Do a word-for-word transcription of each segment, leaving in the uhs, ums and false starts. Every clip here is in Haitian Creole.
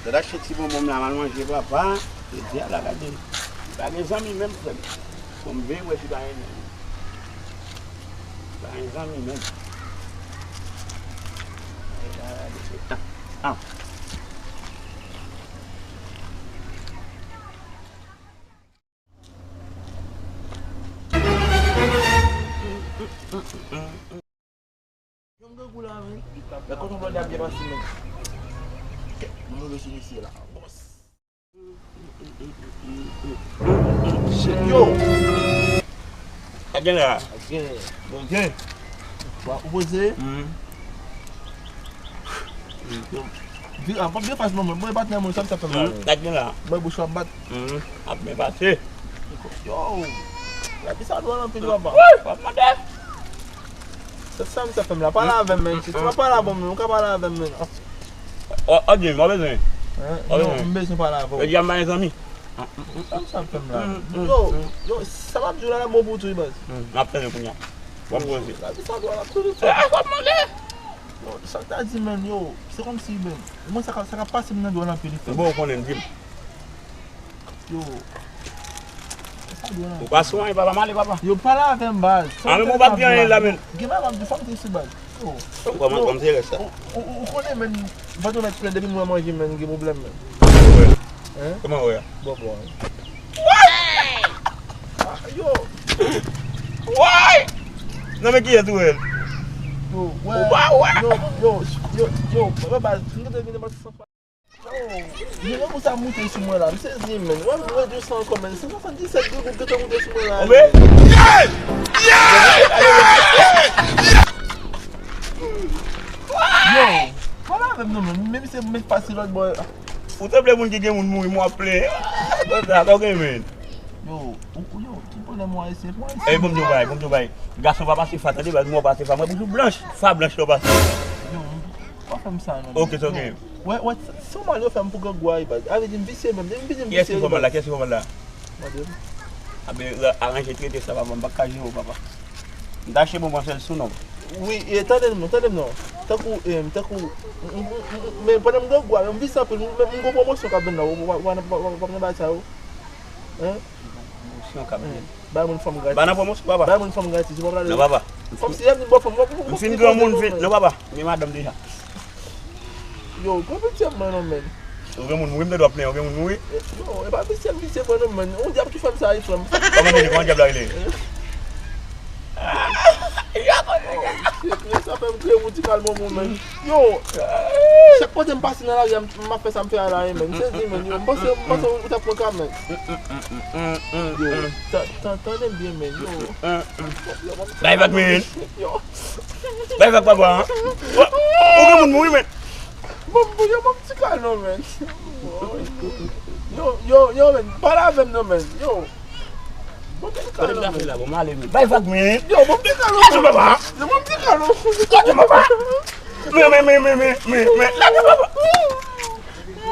Gad achte ti bonbon m la, m al manje papa. Jodi a la, gade. Li pa gen zanmi menm, frè m. Bon, m veye wè si pa gen zanmi. Li pa gen zanmi menm. Ah, ah. Yo, m grangou la, men. Mwen kontan blòdè ap byen pase, men. Mwen reve sou mesye la. Bòs. Shit, yo. Sa gen la? Sa gen. Bon, gen. Wa, ou poze? Mhm. Yo. Di, a, pa byen fas, non, mwen, mwen, patnè mwen, sa m t ap fè la. Mhm. Sa gen la? Mwen, bouch w ap bat. Mhm. Ap byen pase. Yo. Lavi sa dwòl anpil, papa. Wi, w ap mande. Se sa misye fè m la. Pale avè m, men. Si w pa pale avè m, men, ou ka pale avè m, men. O, o, Jim, w ap bezwen? Hein? W ap bezwen? Non, m bezwen pale avè w. Jodi a m pa gen zanmi. Se sa misye fè m la. Yo, yo, sa m ap di w la, la bon pou tou, wi, baz. M ap tande kounye a. W ap poze. Lavi sa dwòl, la, tout sa. Eh, w ap mande. Yo, sa w ta di, men, yo, se kòmsi, men, mwen, sa ka, sa ka pase m nan dwòl anpil, wi, frè. Bon, ou konnen, Jim. Yo. Ou pa sou anyen, papa, m ale, papa. Yo, pale avè m, baz. A, men ou pa gen anyen la, men. Gen bagay m ap di, fò m te sou, baz. Yo. Kòman, kòman se rès la? Ou, ou, ou konnen, men, vant mwen mèt plen depi mwen manje, men, gen pwoblèm, men. Kòman wè? Hein? Kòman wè? Bon, bon. Ah, yo. Why? Non, men kiyès ou wè? Yo, wè. Yo, yo, yo, yo, yo, baz, m te vin nan Yo, yo, yo, sa moute sou mwen la. M sezi, men. Wè, m redui sa ankò, men. San swasanndisèt grangou gentan moute sou mwen la. Obe? Yo, pale avè m non, men. Men misye met fasil lòt bò. Ou sanble moun ki gen moun mouri, mwen ap plenyen. Sa, sa w gen, men. Yo, ou, ou, yo, ki pwoblèm ou ayisyen? Pou ayisyen. Ey, bon, m di w bagay, bon, m di w bagay. Gason pa pase fa, tande, baz, mwen pase fa. Mwen toujou blanch, fa blanch lè w pase. Yo, pa fè m sa, non. Ok, sa w gen. Wè, wè, se yon mal yo fè m pou grangou a, baz. A vle di, m visye menm. Depi m piti, m visye, baz. Kiyès ki fè w mal la? Kiyès ki fè w mal la? Mande m. A ben, aranje trete sa, papa. M pa ka jere w, papa. M ta achte bonbon sèl sou non. Wi, e, tande m non, tande m non. Tankou, e, tankou, m, m, m, m, men pandan m grangou a, men m visye anpil, m, m, m gon pwomosyon k ap vin la, w, w, w, w, w, w ap nan bagay sa yo. Hein? Pwomosyon k ap vin. Bay moun fanm gratis. Ba nan pwomosyon, papa. Bay moun fanm gratis, ou pa prale. Non, papa. Kòmsi lè m vin bò fanm, w ap, w ap, w ap. M fin granmoun, vin. Non, papa. M gen madanm deja. Yo, pran pitye mwen non, men. Ou gen moun mouri, m te dwa plenyen, ou gen moun mouri. Yo, e pa pitye m pitye mwen non, men. Yon dyab ki fè m sa, wi, frè m. Kòman te di, kòman dyab la rele? Yo, shit, men sa fè m kriye pou ti kalman mwen, men. Yo, chak kote m pase nan lari a, m, m ap fè sa m fè a la, men. M sezi, men. Yo, m panse, m panse ou t ap pran ka, men. Yo, ta-, ta-, tande m byen, men. Yo. Yo, ban m ti kalman, men. Yo. Bay vag, papa, hein? Ou gen moun mouri, men. Bon, bon, yo, ban m ti kalman, men. Yo, yo, yo, men. Pale avè m, non, men. Yo. Bon, m te ka la, men. Bon, m ale, men. Bay vag, men. Yo, bon, m te ka la, men. Papa. Yo, bon, m te ka la, men. Kote papa? Men, men, men, men, men, men, men. Lage papa.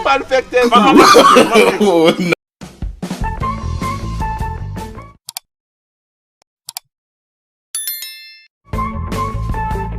Malfektè. Papa, papa, papa.